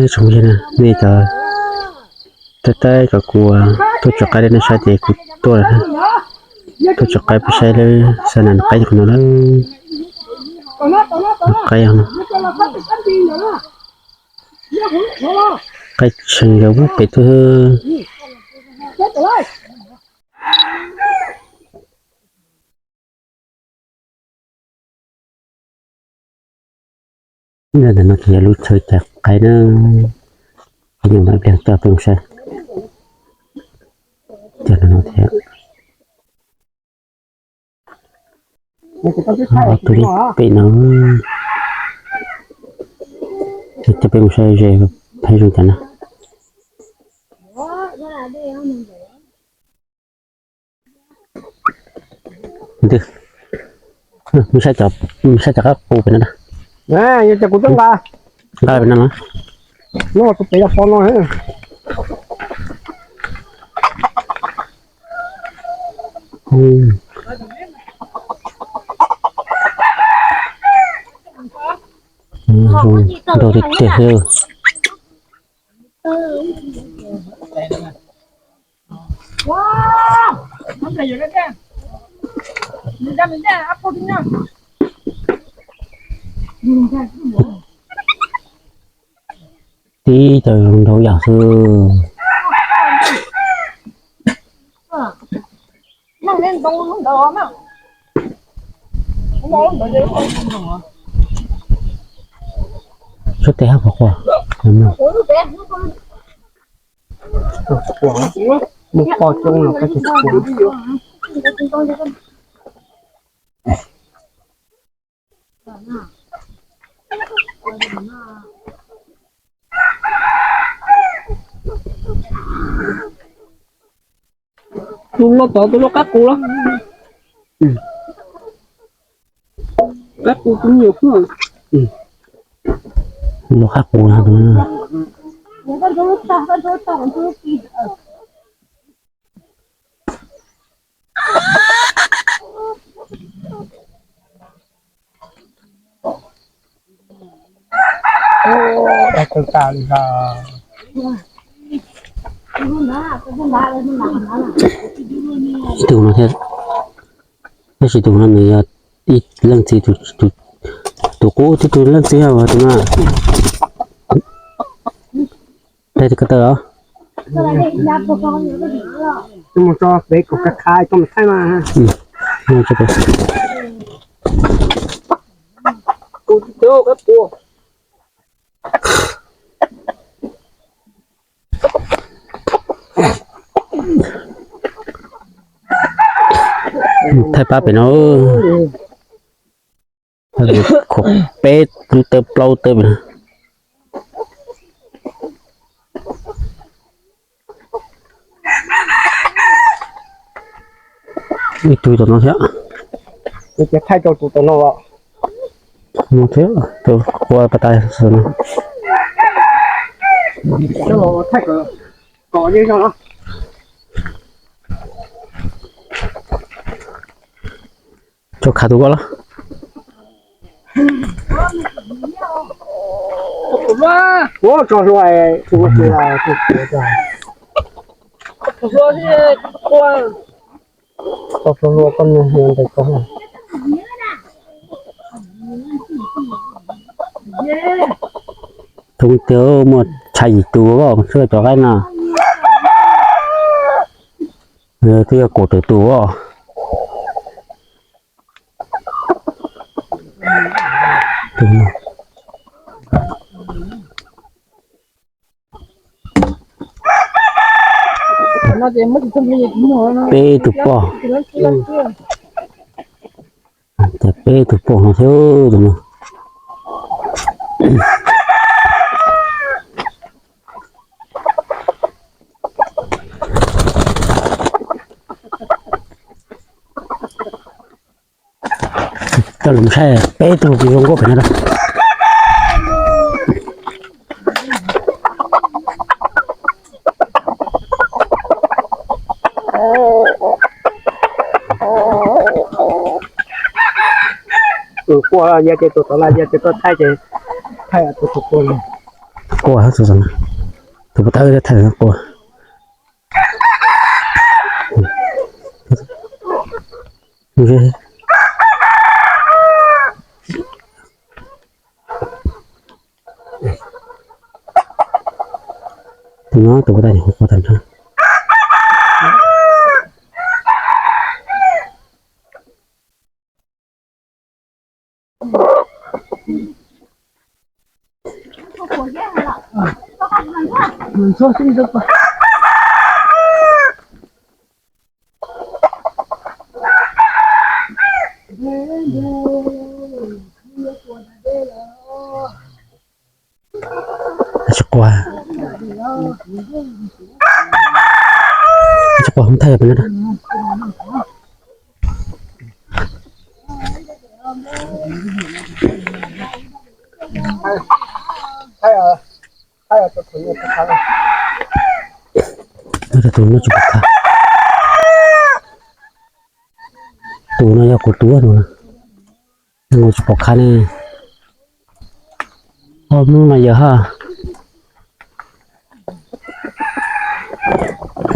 Tsoom phooj ywg na, nej cov tau taij kom kuv tuaj tso qaib rau nej saib ces kuv tuaj lawm na. Tuaj tso qaib peb saib lawm, saib na, nws qaib qhov no lawm. Qaib, qaib tshee yog ub pem tuaj. Ntawm no ces yog lub chaw cais qaib na. Nyuam no ib pliag coj peb mus saib. Cov no thiab. Tuaj pem no. Coj peb mus saib ze, peb zoo cas na. Ntws, mus saib cov, mus saib cov qaib qus pem no na. Yog tias kuv twb nqa, nqa pem no mas. Lub tus pem yog pom no. Zoo nraug tiag tiag xwb. Tib co zoo nraug yam xwb. Suab tes hab qhuav qhuav. Mus pom coob los peb tsis pom. Tus loj tod tus loj qab qus los. Qab qus tus me nyuam xwb. Loj qab qus no. Ib tug no thiab, tab sis tus no nws yog ib leej txiv, tus qub tib tug leej txiv tus no. Tes ko taw os. Mus tso pem kaum ka kha tso mas thaij mas. Thaij pab pem no. Khuv peb lub tawb plaub tawb pem no. Ib tug tom no thiab. Thaij rau tus tom no. No thiab, tus qua pas tas no. Thaij kom, kom yeej zog no. Tso khav tus ko los. Ua tso hlua, ua tso hlua, tso hlua koj nug ntawm ko. Thoob tiag muaj tshaj yim tus os, xwb cov qaib no. Twb yog kaum tawm tus os. Peb tug poj. Peb tug poj no thiab tus no. Coj los saib peb tug zoo nkauj pem no. Tus qua yog ces tus tod los yog ces koj thaij ces thaij tus tus qua no. Quaj, tus puas tawb thaij quaj. Tus no tus puas tawb quaj tag nrho. Tsis quaj, tsis quaj, thaij pem no. Tus no tsis pom qab. Tus no yog kuv tus, tus no tsis pom qab ne. Ob hnub no yawg ha,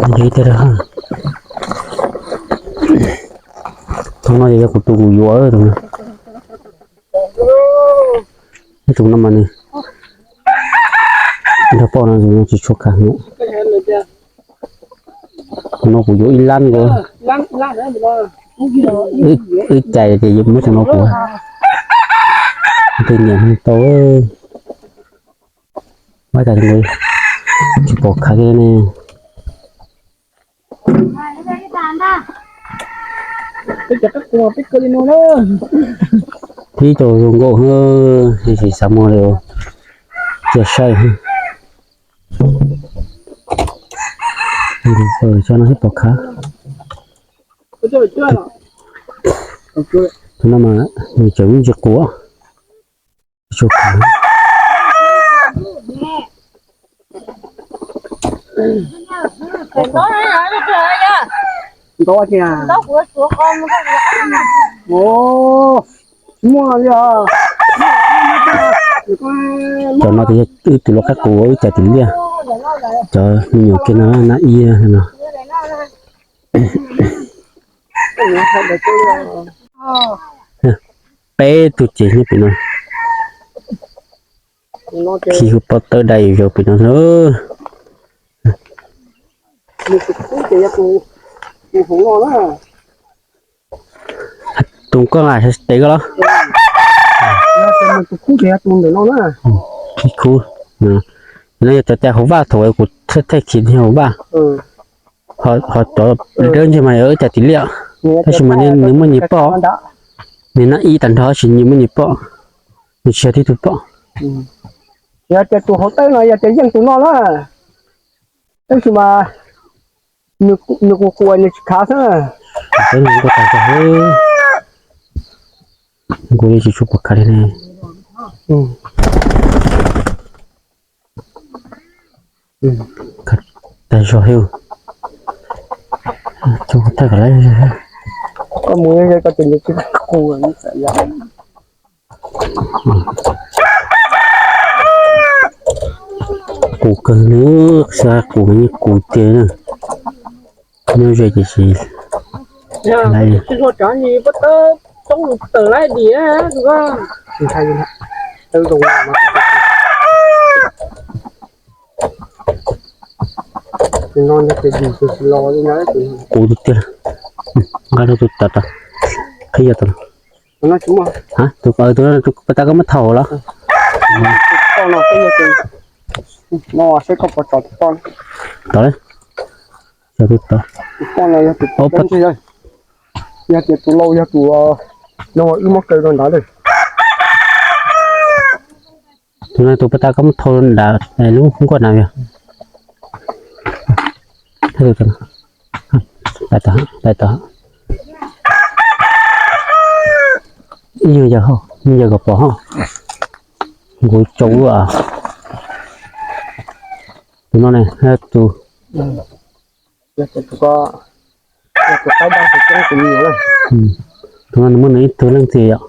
yog ib teg ha. Tus no yog kuv tus kuv yuav tus no. Tus no mas nws, nrog poj no tsis tshua khaj. Tus no kuv yuav ib lab nkaus. Wb cais ces muab tus no kuv, tus niam tau. Ua cas tsis pom qab li ne. Peb cov zoo nkauj, tab sis xav muag li, cia saib. Tso no thiab pom qab. Tus no mas nws tseem ntsis quav. Cov no ces yog wb tus lau qaib qus wb cais tim liaj. Cov me nyuam kiag no na ib no. Peb tug ces nyob pem no. Khi hu pov tawb dai zaum pem no na. Tus koj nqa sab tes koj los. Khi khub. No yog cov cai hauv vaj thaum kuv thaij khi hauv vaj. Ho cov dawb ntseg mas yog wb cais tim liaj, tab sis mas nws muaj nyias poj, nws nab ib tag nrho tab sis nws muaj nyias poj, nws tsis yog tib tug poj. Yog tias tus hauv tawb no yog tias yeej tus no na, tab sis mas nws qus qus nws tsis khav xwb. Nkuaj tag zog, nkuaj li tsis tshua pom khav li ne. Tag zog thiab. Koj mus koj tes nws tsis qus. Qus kawg na, xav qus, qus tiag na. Nyob ze ces tsis qus tiag tiag. Nqa rau tus tod, qhib yog tod. Tus paj tag koj muab thaum los. Tod, tod, yog tias tus lau yog tus no wb muab kaw rau ntawd. Tus no tus paj tag koj muab thau nram lub nkuaj na yog. Tais tod, tais tod. Ib nyuag yawg, ib nyuag yawg kom pom ho. Nkuv tsau luaj. Tus no ne, tus Tus no nws muaj nws ib tug leej txiv yom.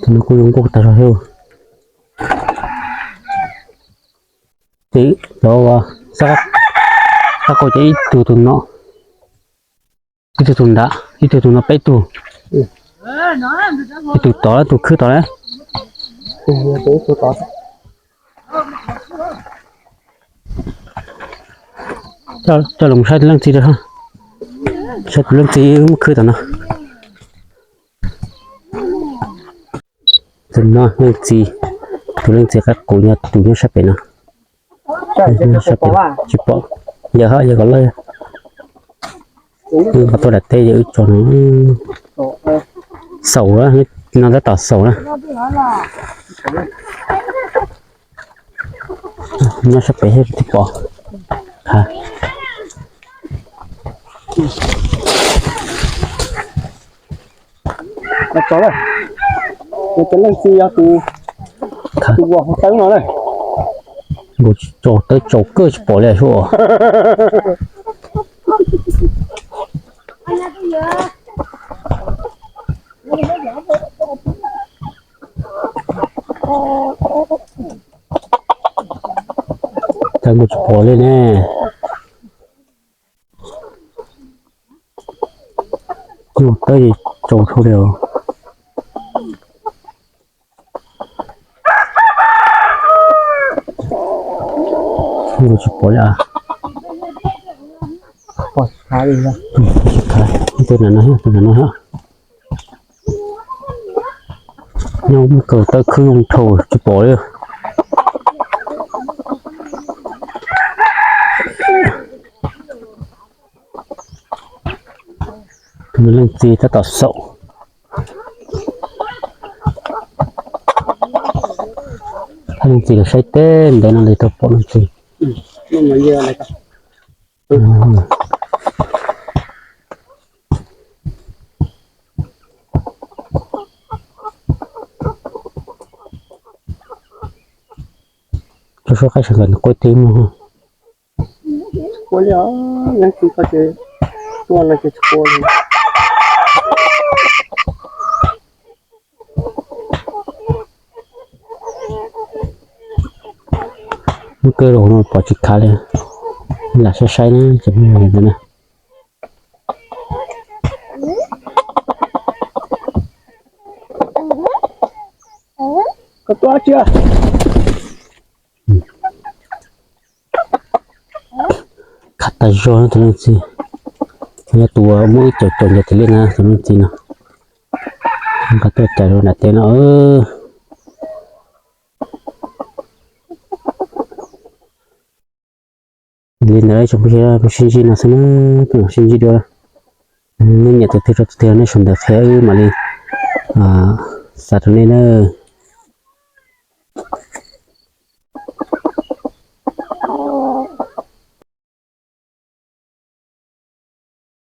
Tus no kuj zoo nkauj tag zog thiab. Ces cov uas qab qau ces ib tug tus no, ib tug tus nrad, ib tug tus no, peb tug. Ib tug tod, tus khwb tod na. Coj los saib tus leej txiv rau, saib tus leej txiv muab khwb tom no. Tus no leej txiv, tus leej txiv qab qus yog tus nyob sab pem no. Tsis pom, yawg ho yawg kom lawj. Wb qhov tuaj daim teb yog wb tso no. Xaum na, no tab tom xaum na. Nyob sab pem thiab tsis pom. Tus leej txiv yog tus, tus uas hauv tawb no na. Nkaus tsis tsaus tawb tsaus kawg tsis pom li suab. Cas nkaus tsis pom li ne. Tab tsaus dhau li os. Nkaus tsis pom li. Tus no, tus no nyob kaw tawb khwb zoo dhau tsis pom li. Tus leej txiv tab tom xaum. Leej txiv los saib teb ntev no li tau pom leej txiv. Tso suab qaib sawv ntxov nws quaj tib mus. Lub kawg rau hauv no pom tsis khav li. Lam saib saib na cov phooj ywg na. Khav tag zog tus leej txiv. Yog tus uas muab wb caum caum ncaws tim liaj na tus leej txiv no. Nqa tuaj cais rau nram teb no. Li ntawd tsoom phooj ywg, sib ntsib no xwb na, sib ntsib dua. Nej nyiam tus twg rau tus twg nej sau ntawv qhia wb mam li xa rau nej na.